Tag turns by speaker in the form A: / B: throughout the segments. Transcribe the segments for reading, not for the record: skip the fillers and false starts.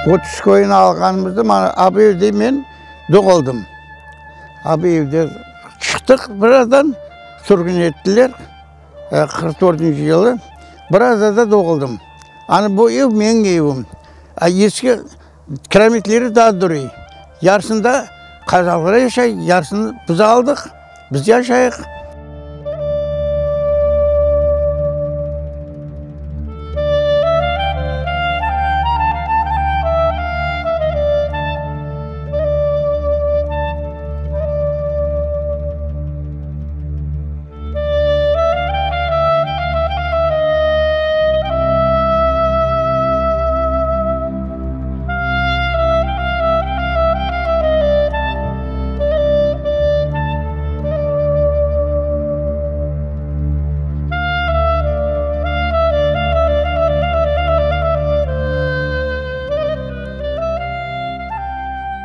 A: 30 köyüni alğanımızda mana bu evde men doğuldım. Bu evde çıqtıq birazdan, sürgün ettiler 44-nci yılı. Birazda doğuldım. Ana bu ev menim evim. Eski kirametleri daa duruy. Yarısında qazaqlar yaşay, yarısını biz aldıq, biz yaşayıq.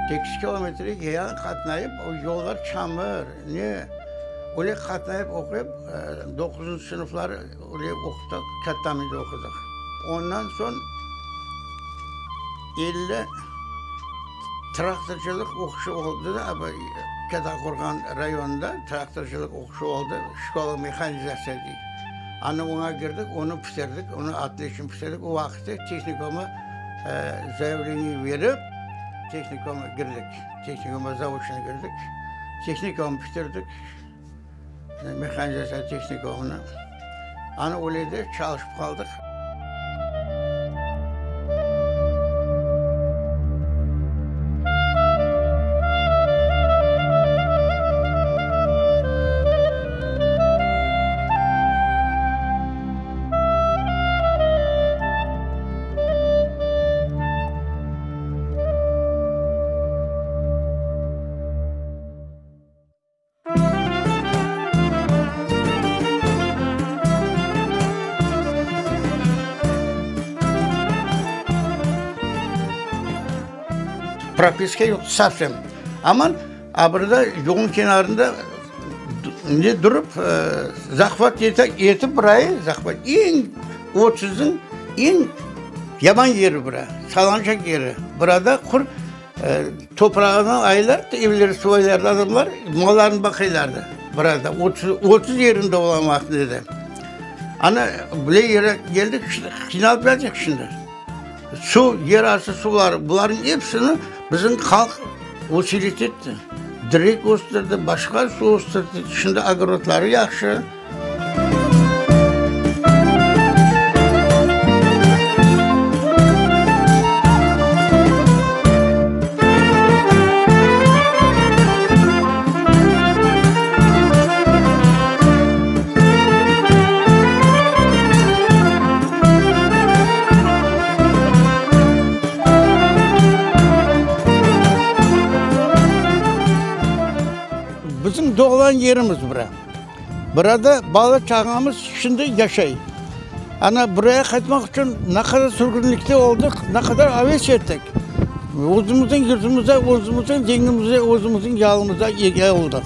A: Sekiz kilometre yayan qatnayıp, o yollar çamır, ne. Öyle qatnayıp oquyıp, doquzıncı sınıfları öyle oqutıq, Kattamide oqudıq. Ondan soñ 50 traktorcılıq oquşı oldı da, Kattaqorğan rayonında traktorcılıq oquşı oldı, şkola mehanizatsiya dey. Ana oña kirdik, onı pitirdik, onı otliçno pitirdik. O vaqıtta tehnikuma zayavleniye berip, tehnikuma kirdik, tehnikuma zaoçno kirdik. Tehnikumnı bitirdik, mehanizatsiya tehnikumını. Ana öyle de çalışıp qaldıq. Propiska yoq sovsem. Aman a burada yolnıñ kenarında ne durıp zahvat etip burayı, zahvat eñ otsuzıñ eñ yaman yeri bura, salançaq yeri. Burada qur Toprağını aylar, evleri sulaylardı adamlar, mallarını baqaylardı biraz da, 30 yerinde olğan vaqtında da. Ana, bile yere keldik, qıynalıp yatıq şimdi. Suv, yer astı suvları, bularnıñ episini bizim halq usilit etti. Direk östürdi, başqa suv östürdi, şimdi ogorodları yahşı. Bizim doğğan yerimiz bura. Burada bala-çağamız şimdi yaşay. Ana, buraya qaytmaq içün ne qadar sürgünlikte oldıq, ne qadar aves ettik. Özümizniñ yurtumızda, özümizniñ dinimizde, özümizniñ yalımızda ege oldıq.